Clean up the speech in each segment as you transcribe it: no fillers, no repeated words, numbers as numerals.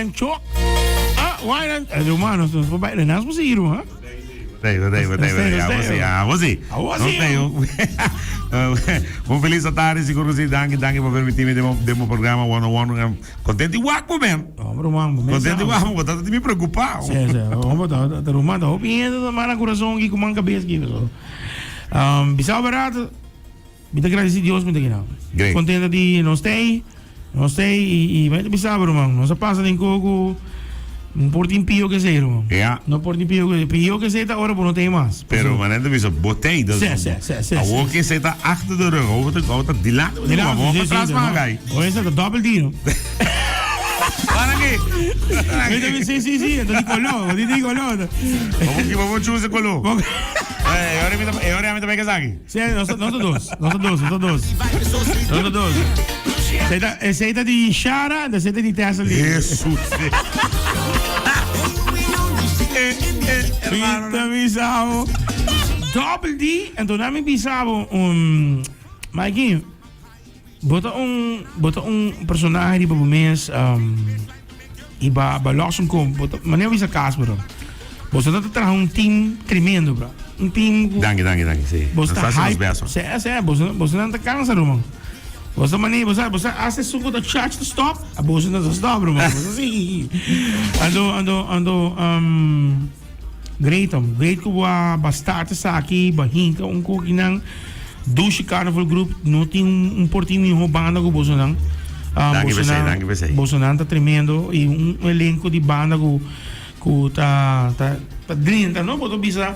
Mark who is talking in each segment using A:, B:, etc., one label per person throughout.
A: Wine and Chok. Ah, Wine and... Eh, ruman, nos nos por baila, nos por sigui, ruman.
B: Tei, tei, tei, tei, awo si, awo si.
A: Awo si.
B: Un feliz tarde, sigur ku si. Danki, danki pa permití mi den bo programa One on One. Kontent di wak bo, men.
A: Hombre, ruman, bo
B: Kontent di wak bo, ta mi preokupá.
A: Sí, sí. Hombre, ta, ta, ruman, ta hopi hende ta mala kurason aki ku man kabes aki, so. Bisao barato. Mi ta gradeci Dios mi ta kina.
B: Great.
A: Contento di nos tey, nos tey y y mi ta bisa bo ruman, nos a pasa den ko ku no por tin pio ke esey ruman.
B: Ja.
A: No por tin pio ke pio ke esey ta ora bo no tey mas.
B: Pero manera ta bisa bo tey dus
A: Sí, sí, sí, sí,
B: awor
A: sí.
B: ke esey ta achter de rug, awor ta awor ta dilanti bo
A: Dilanti,
B: bo
A: sí,
B: pa
A: sí,
B: tras
A: sí,
B: man
A: no.
B: gai.
A: Oye, esa ta double D, no?
B: Para aki.
A: Mi ta bisa, sí, sí, sí, ta di color, di di color.
B: Bo bo bo choose color. Eh, ora mi ta ora mi ta bay esaki.
A: Sí, nos nos ta dos, nos ta dos, nos ta dos. Nos ta dos. Esei ta, esei ta di Shara, en esei ta di Tessa Lee.
B: Jesus. Eh, eh, hermano.
A: Pinta bisabo. Double D, en toen mi bisabo, um, Mikey, bo ta un, bo ta un personahe riba bo mes, um, y ba, ba los un kom, bo ta, manera bisa Casper, bo ta traha un team tremendo, bro. Un team ku,
B: Danki, danki, danki, sí.
A: Bo
B: Nos
A: ta
B: ta haci nos
A: hype.
B: best, man.
A: Sí, sí, bo, bo no ta cansa, ruman. Bo ta mani, bo sa, bo sa hace su ku ta charge to stop, a bo no ta stop, ruman. Bo ta sigui. Ando, ando, ando, um, great, um, great ku bo a ba start esaki, ba hinka un koki nan. Dushi Carnival Group no tin un, un por tin miho banda ku bosonan.
B: Danki p'esei, danki p'esei.
A: Bosonan ta tremendo i un elenco di banda ku ku ta ta ta drenta no bo ta bisa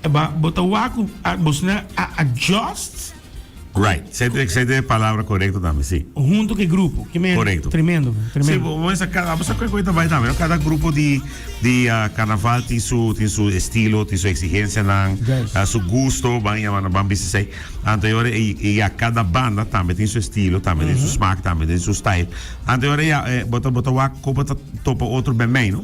A: ba bo ta wak ku bosonan a adjust.
B: Right, esei ta esei ta e palabra korekto tambe, si.
A: Hunto ku e grupo, ke men
B: Korekto.
A: tremendo, tremendo.
B: Si, bo mester kada bo sa kue kue ta bai tambe no, kada grupo di di karnaval tin su tin su estilo, tin su eksigensianan, su gusto, ban yama no ban bisa esei. Anto e ora ei i ya kada banda tambe tin su estilo, tambe tin su smak, tambe tin su style. Anto e ora ya bo ta bo ta wak kon bo ta topa otro ben mei no.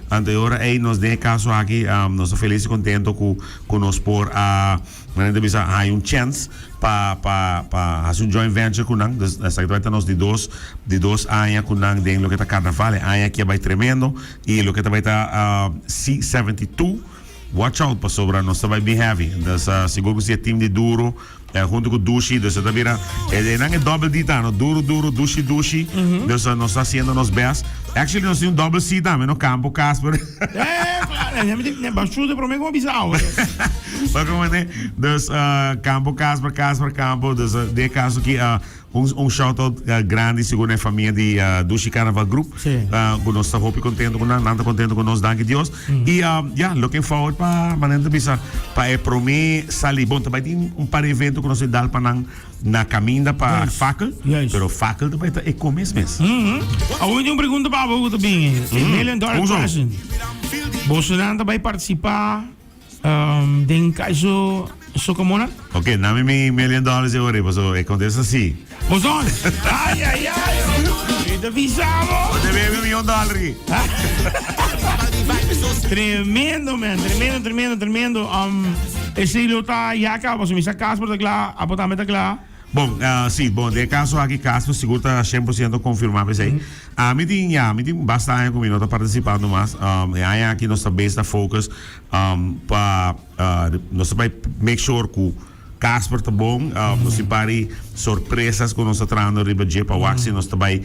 B: Anto e ora ei nos den e kaso aki nos ta felis i kontento ku ku nos por a Nan ta bisa hay un chance pa pa pa haci un joint venture cu nan. Dus esaki ta bay ta nos di dos di dos aña cu nan den loke ta carnaval. E aña aki a bay tremendo y loke ta bay ta C 72 watch out pasobra nos ta bay bien heavy. Dus sigur cu si e team di Duro hunto cu Dushi dus e ta bira e nan e double D ta no Duro Duro Dushi Dushi. Dus nos ta haciendo nos best. Actually nos tin un double C tambe no Campo Casper.
A: Eh, claro, ya me di, bashudo prome como bisao.
B: Maar como ne, dus uh, Campo Casper, Casper Campo, dus uh, de caso ki uh, un, un shout out uh, grande según e familia di uh, Dushi Carnaval Group.
A: Sí.
B: Uh, ku nos ta hopi contento ku nan, nan ta contento ku nos, danki Dios. Y uh, ja, looking forward pa manera bisa pa e prome sali. Bon, tambe tin un par evento ku nos e dal pa nan na caminda pa
A: Juist.
B: Fakkel,
A: Juist.
B: pero Fakkel tambe ta e comes mes.
A: Awor mi tin un pregunta pa abo ku ta bin. E million dollar
B: Uso.
A: question. Bosonan ta bai participa Den Kaiso Sokamona.
B: Ok, nami mi million dollars e ora, paso e contesta si.
A: Bozon! Ay, ay, ay! Mi ta bisa bo!
B: Bo debe mi un millon dollar aki.
A: Tremendo, man. Tremendo, tremendo, tremendo. Esei lo ta ya caba, paso mi sa Casper ta cla, abo tambe ta cla.
B: Bon, si, bon, den e caso aki Casper sigur ta shen por ciento confirma p'esei. Ami tin, ya, mi tin basta aña cu mi no ta participando mas. E aña aki nos ta bes ta focus pa nos ta bay make sure cu Casper ta bon. Nos tin par di sorpresas cu nos ta trahando riba dje pa wak si nos ta bay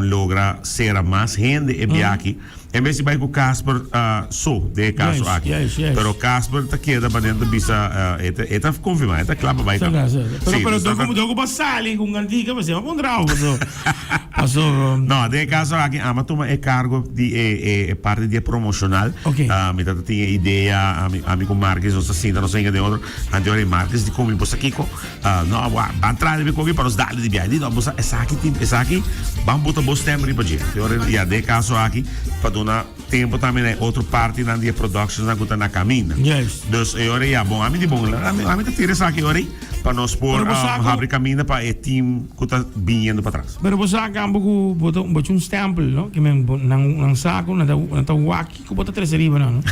B: logra cera mas hende e biaha aki. En bes di bai ku Casper so den e kaso aki. Pero Casper ta keda pa dentro bisa e ta e ta konfirmá e ta kla pa bai kaba.
A: Pero pero dor ku bo sali ku un kantika pasobra bo puntra bo paso paso.
B: No den e kaso aki ami a tuma e kargo di e e parti di e promoshonal. Mi ta tin e idea ami ami ku Marcus nos ta sinta nos a hinka den otro anto ora Marcus di komi bo sa kiko no ban traha riba e koki pa nos dal di biaha. Di no bo sa esaki tin esaki ban bota bo stem riba dje. Te ora ya den e kaso aki pa duna tempo tambe na e otro partinan di e productionsnan ku ta na kaminda.
A: Juist.
B: Dus e ora ya bon ami di bon ami ta tira esaki ora ei. pa nos por
A: Pero bo sa
B: um,
A: ku-
B: habri kaminda pa e team ku ta biniendo patras.
A: Pero bo sa kampo ku bo ta bo un stempel, no? Ke men bo nan nan sa ku nan ta nan ta wak kiko bo ta trese riba nan, no?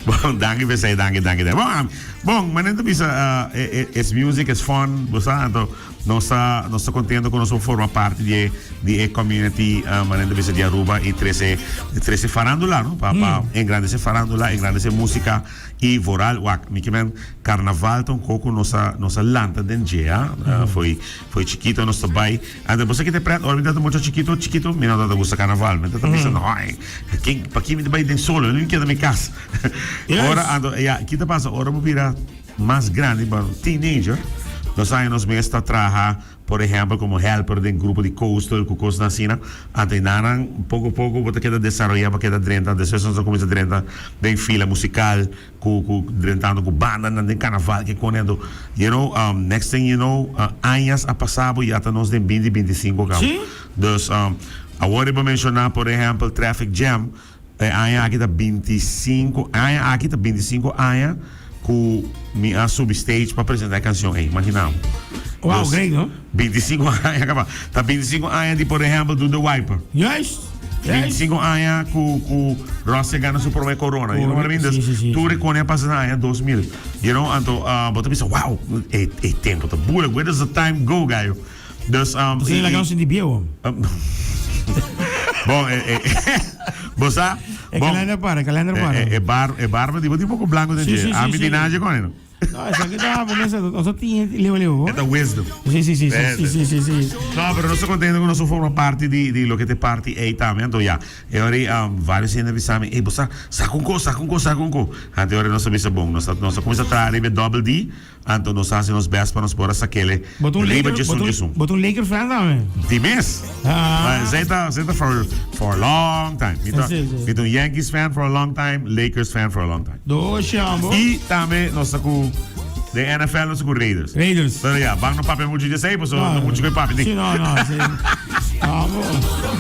B: Bon, danki p'esei, danki, danki, danki. Bon, am, bon, manera ta bisa, uh, e, e, es music, es fun, bo sa, anto nos ta, nos ta contento ku nos por forma parti di e, di e community, uh, manera ta bisa di Aruba i trese, trese farandula, no? Pa, pa engrandece farandula, engrandece musica i vooral, wak, mi ke men, carnaval ta un ko ku nos a, nos a lanta den dje, ah, uh, foi, foi chikito nos ta bai. Anto bo sa ki ta pret ora mi tabata mucha chikito chikito mi no tabata gusta carnaval mi tabata bisa no ai ken paki mi ta bai den solo mi keda mi cas ora anto ya ki ta pasa ora bo bira mas grandi bo teenager nos haña nos mes ta traha por ehempel como helper den grupo di coastal cu cosnan asina anto e nanan poco poco bo ta keda desaroya bo keda drenta despues nos a cuminsa drenta den fila musical. Cu cu drentando cu bandanan den carnaval ke cone anto you know um next thing you know añas a pasa bo ya ta nos den binti binti sinku cabo
A: Sí.
B: dus um awor riba menciona por ehempel traffic jam e aña aki ta 25 aña aki ta 25 aña cu mi a subi stage pa presenta e cancion ey imagina bo.
A: Wow,
B: Dus,
A: great no?
B: 25 aña caba ta 25 aña di por ehempel do the wiper.
A: Juist.
B: 25 aña cu cu Rossi a gana su prome corona. You know what I mean? Dus
A: Sí, sí, sí,
B: tur
A: sí.
B: e cone a pasa na aña 2000. You know, anto uh, bo ta bisa, wow, e, e tempo ta bula. Where does the time go, gayo? Dus, um,
A: Entonces,
B: i-
A: la
B: i-
A: canción di viejo.
B: Bon, eh, eh, bo sa,
A: E
B: bon,
A: kalender para, e kalender
B: eh,
A: para.
B: eh, e bar, e barba di bo tin poco blanco den
A: Sí,
B: dje.
A: sí, sí,
B: A mi
A: sí.
B: di naje con no.
A: No, esaki ta bo mesa, nos a tin leu leu.
B: E ta wisdom.
A: Sí, sí, sí, sí,
B: Eh,
A: sí, sí, sí, sí.
B: No, pero nos ta contento cu nos a forma parti di, di loke ta e parti ey tambe. Anto ya, e ora ey um, varios hende a bisa mi, ey, bo sa, saca un cos, saca un cos, saca un cos. Anto e ora nos a bisa, bon, nos ta, nos a cuminsa traha riba e double D, anto nos a haci nos best pa nos por a sakele
A: Bo ta un
B: riba
A: Laker,
B: djesun
A: bo ta un,
B: djesun.
A: bo ta un Laker fan tambe.
B: Di mes.
A: Ah.
B: Maar zij ta, zij ta for, for a long time. Mi ta,
A: Sí, sí.
B: mi ta un Yankees fan for a long time, Lakers fan for a long time.
A: Doshi ambo.
B: I tambe nos ta ku den NFL nos ta ku Raiders.
A: Raiders.
B: Pero ya, ban no papia muchu di esei, pasobra no muchu ku e papia di.
A: Sí, no, no, sí. Ambo.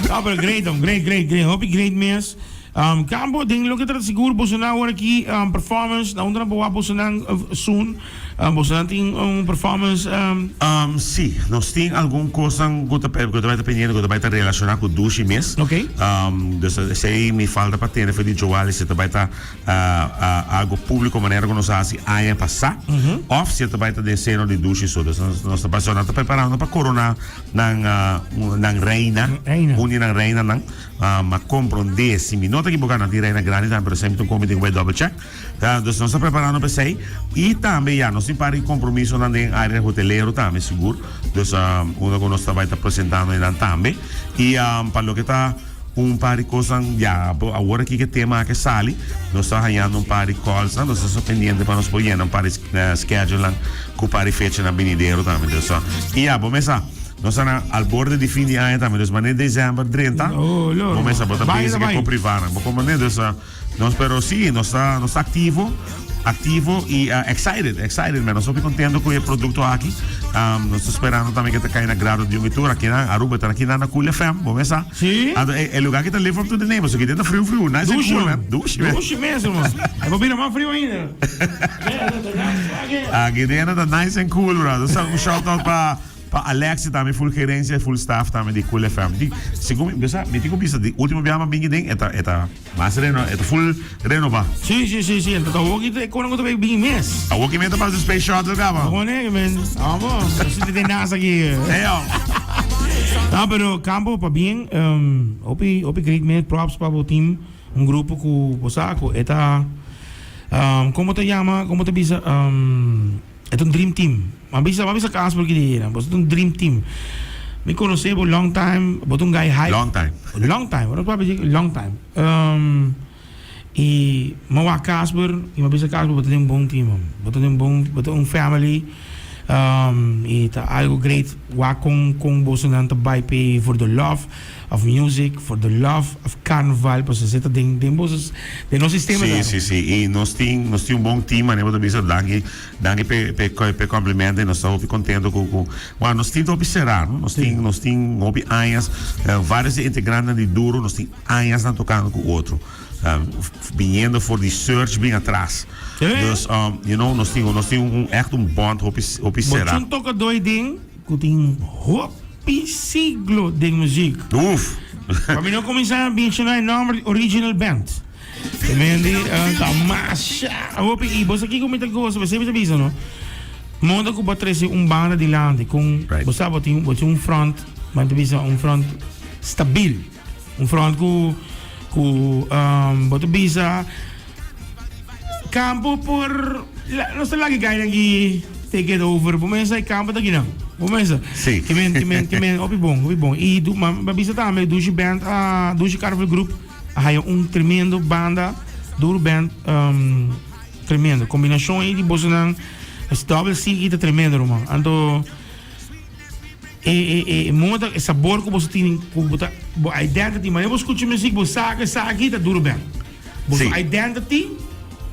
A: No, pero great, hom. Great, great, great. Hopi great mes. Um, Campo, den loke ta sigur bosonan awor aki um, performance, na unda nan por wak bosonan uh, soon? Um, bosonan tin un performance um,
B: Um, sí, nos tin algun kosnan ku ta ku ta bai ta pendiente, ku ta bai ta relashoná ku dushi mes.
A: Ok.
B: Um, dus esei mi falta pa tende for di Joal si ta bai ta algo públiko manera ku nos a hasi aña pasá, òf si e ta bai ta den seno di dushi so. Dus nos nos ta pasó nan ta preparando pa koroná nan nan reina,
A: Reina.
B: un di nan reinanan. Ma komprondé si mi no ta ekiboká nan tin reina grandi tambe pero esei mi ta un komi tin ku bai double check. Dus nos ta preparando pa esei i tambe ya nos tin par di kompromisonan den área hotelero tambe sigur. Dus unda ku nos ta bai ta presentando einan tambe. I pa loke ta un par di kosnan ya bo awor aki ke tema a ke sali nos ta hañando un par di callsnan nos ta so pendiente pa nos por yena un par di schedulenan ku par di fechanan binidero tambe. Dus i ya bo mesa nos ta na al borde di fin di aña tambe dus manera december drenta
A: Oh, loro.
B: bo mesa bo ta
A: Bai,
B: bezig
A: bai.
B: ku privanan bo comprende dus Nos pero si, nos ta nos ta activo, activo y uh, excited, excited man. Nos hopi contento cu e producto aki. Um, nos ta esperando tambe que ta cai na grado di un y tur. Aki na Aruba, ta aki na na Cool FM, bo mesa.
A: Sí.
B: Ando, e, e lugar ki ta live up to the name, so ki ta frio frio, nice and
A: Dushi,
B: cool man. Dushi man.
A: Dushi mes, man. E por bira mas frio ainda.
B: Aki den ta nice and cool, bro. Dus un shout out pa Pa Alexi tambe full gerencia y full staff tambe di Cool FM. Di, segun mi, bisa, mi tin cu bisa, di ultimo biaha mi a bini den, e ta, e ta mas reno, e ta full renoba.
A: Sí, sí, sí, sí. Entonces, awor ki te kono ku ta bay bini mes.
B: Awor ki mi ta pasa Space Shuttle kaba.
A: Awor ne, men. Amo, si te NASA aki.
B: Hey, oh.
A: No, pero Campo, pa bien, um, hopi, hopi great mes, props pa bo team, un grupo ku bo sa ku e ta, um, como ta yama, como ta bisa, um, E ta un dream team. M'a bisa, m'a bisa Casper ki di hera, boso ta un dream team. Mi conoce bo long time, bo ta un guy hype.
B: Long time.
A: Long time, bo no papia di long time. Um, y m'a wak Casper y m'a bisa Casper bo ta den un bon team, man. Bo ta den un bon, bo ta un family. Um, y ta algo great wak con, con bosonan ta bai p'e for the love. of music, for the love of carnaval, pasobra esei ta den den bo den nos sistema
B: Sí, sí, sí. I nos tin nos tin un bon team, manera bo ta bisa, danki danki p'e p'e p'e complimento i nos ta hopi contento ku ku bueno nos tin ta hopi será no, nos tin nos tin hopi añas varios di e integrantenan di Duro nos tin añasnan tocando ku otro biniendo for di Search bin atras. Dus you know nos tin nos tin un echt un bond hopi hopi
A: Bo
B: será.
A: chun toca doi den ku tin hopi siglo den muziek.
B: Uf!
A: Pa mi no kuminsá menshoná e nòmber di original band. Te men di ta masha hopi i bo sa kiko mi ta gosa bo semper ta bisa no. Moda ku bo a trese un banda dilanti kon bo sa bo tin bo tin un front bo ta bisa un front stabil. Un front ku ku bo ta bisa Campo por nos ta laga e gainan ki take it over bo mesa e campo ta kinan bo mesa
B: Sí.
A: ki men ki men ki men hopi bon hopi bon y du ma ba bisa tambe Dushi Band a Dushi Carnival Group a haya un tremendo banda duro band tremendo combinacion ey di bosonan es double C ki ta tremendo ruman anto E e e moda e sabor ku boso tin ku bo ta bo identity manera bo skucha muzik bo sa ku esaki ta duro bèn. Boso
B: Sí.
A: identity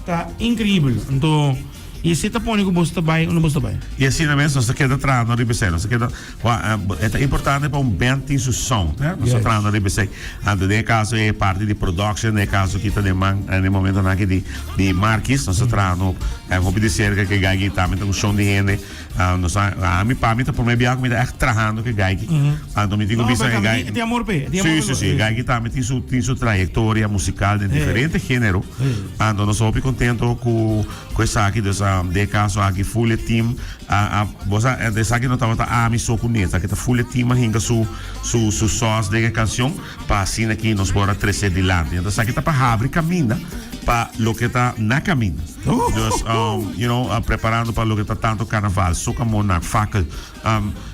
A: ta increibel. Anto i esei ta pone ku boso ta bai unda boso ta bai.
B: I asina mes nos ta keda trahando riba esei. Nos ta keda wak e ta importante pa un band tin su sound, hè. Nos ta
A: Yes.
B: trahando riba esei. Anto den e kaso e parti di production, den e kaso ki ta den man den e momentonan aki di di Markis, nos ta trahando hopi di serka ku e gai ki tambe ta un shon di hende. Nos a, ami, pa mi ta prome biaha ku mi ta ègt trahando ku e gai aki. Anto mi tin ku
A: No,
B: bisa
A: pero
B: e
A: tambe
B: gai.
A: tin, tin amor p'e, tin
B: Sí,
A: amor
B: sí,
A: p'e.
B: sí. E gai aki tambe tin su, tin su trayektoria musikal den diferente género. Anto nos ta hopi kontento ku, ku esaki. Dus, den e kaso aki full e team a, a, bo sa, esaki no tabata ami so ku ne, esaki ta full e team a hinka su, su, su sòs den e kanshon pa asina ki nos por a trese dilanti. Anto esaki ta pa habri kaminda pa loke ta na kaminda. Dus, you know, preparando pa loke ta tanto carnaval, soca monarch, fakkel.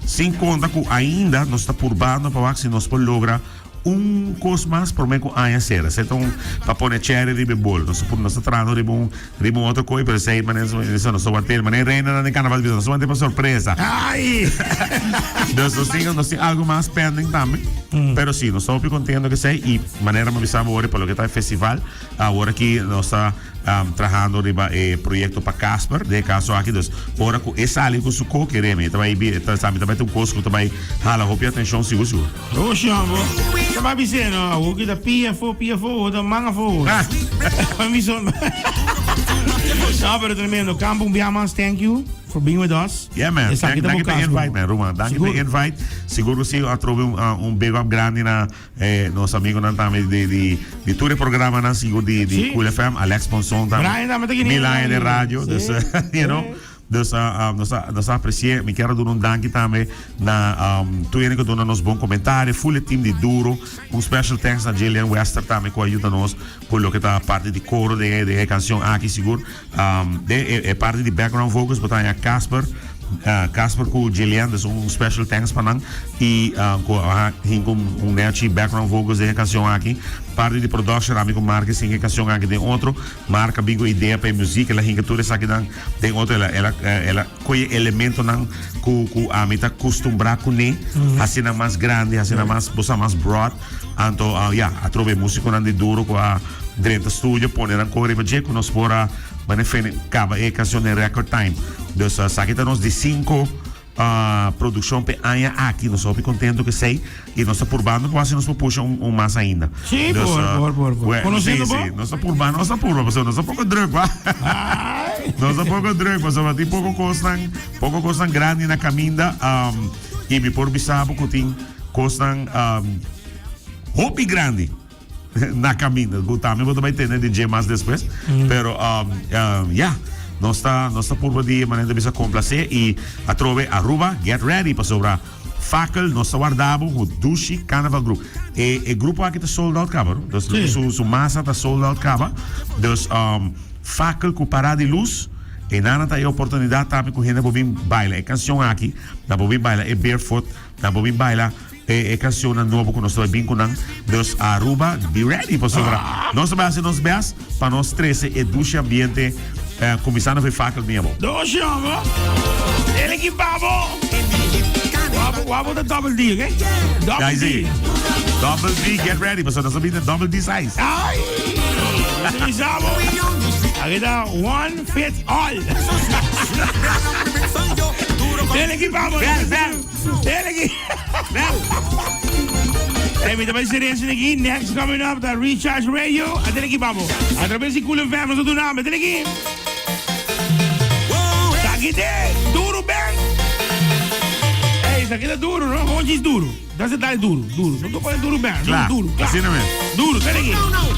B: Sin conta cu ainda nos ta purbando pa wak si nos por logra un cos mas prome cu aña cera. Esey ta un pa pone cherry riba e bol. Nos ta nos ta trahando riba un riba un otro coy, pero esey manera nos ta want'e manera reinanan den carnaval ta bisa nos ta want'e pa sorpresa.
A: Ay!
B: Dus nos tin nos tin algo mas pending tambe. Pero si, nos ta hopi contento cu esey y manera mi a bisa bo ora pa loke ta e festival, awor aki nos ta. Trahando riba e proyecto pa Casper, den e caso aki, dus ora cu e sali cu su co, kereme, e ta bay bi, ta sa mi ta bay ta un cos cu ta bay hala hopi atencion sigur sigur.
A: Oshi hombo, ta bay bis'é no, awor ki ta pia afó, pia afó, awor ta man afó. Mi bisa, no, pero tremendo. Campo, un bia mas, thank you for being with us.
B: Yeah man,
A: Esaki ta bo
B: danki pa
A: cas,
B: invite man, Ruman, danki pa
A: Sigur.
B: invite. Sigur cu si atrobe un, un big up grandi na E nos amigonan tambe di di di tur e programanan sigur di di
A: Sí.
B: Cool FM, Alex Ponson tambe.
A: Brian tambe ta kini.
B: Mil aña den radio,
A: Sí.
B: dus you know. Dus nos a nos a aprecié. Mi kier a duna un danki tambe na um, tur hende ku duna nos bon komentario, full e team di Duro. Un special thanks na Jillian Wester tambe ku a yuda nos ku loke ta parti di koro den e den e kanshon aki sigur. Um, den e e parti di background vocals bo ta haña Casper. Casper ku Jillian, dus un special thanks pa nan y ku a hinka un nechi background vocals den e canción aki. Parti di production ami ku Mark a hinka e canción aki den otro. Mark a bin ku idea pa e muziek, el a hinka tur esakinan den otro. El a el a el a koye elementonan ku ku ami ta kustumbrá kuné, hasi nan mas grandi, hasi nan mas bo sa mas broad. Anto ya, atrobe e musikonan di duro ku a drenta studio pone nan kohe riba dje ku nos por a Mane fene caba e cancion den record time. Dus esaki ta nos di cinco produccion p'e aña aki. Nos ta hopi contento cu esey y nos ta purbando cu asi nos por pusha un un mas ainda.
A: Sí,
B: Dus,
A: por, por, por, por.
B: we-
A: Conociendo
B: sí,
A: bo?
B: sí, nos ta purbando, nos ta purba, pasobra nos ta poco druk, wa.
A: Ay.
B: Nos ta poco druk, pasobra tin poco cosnan, poco cosnan grandi na caminda, y mi por bisa bo cu tin cosnan, hopi grandi. na caminda. Cu tambe bo ta bay tende di dje mas despues. Pero um, um, ya, nos ta, nos ta purba di manera ta bisa complace y atrobe Aruba, get ready pasobra Fakkel nos ta warda bo cu Dushi Carnival Group. E, e grupo aki ta sold out caba, no? Dus
A: Sí.
B: su, su masa ta sold out caba. Dus um, Fakkel cu Parada di Luz, e nana ta e oportunidad tambe cu hende por bin baila e cancion aki, nan por bin baila e Barefoot, nan por bin baila E e cancionnan nobo cu nos ta bay bin cu nan. Dus Aruba, be ready pasobra nos ta bay haci nos best pa nos trece e dushi ambiente cuminsando for e fakkel bin abo.
A: Dushi homber. El equipa bo. Wabo, wabo ta double D, ok? Double
B: Guys,
A: D.
B: Double D, get ready, pasobra nos a bini den double D size.
A: Ay! Nos a bisa bo. Aki ta one fits all. Dele aki pa bo.
B: Bel, bel.
A: Dele aki.
B: Bel.
A: Hey, mi ta bai serieus aki. Next coming up, ta Recharge Radio. Dele aki pa bo. A través di Cool FM, nos a duna. Dele aki. Esaki te duro ben. Hey, esaki ta duro, no? Gewoon djis duro. Dat is duro, duro. No te pone duro ben.
B: Kla,
A: Duro, kla.
B: Asina mes.
A: Duro, dele aki.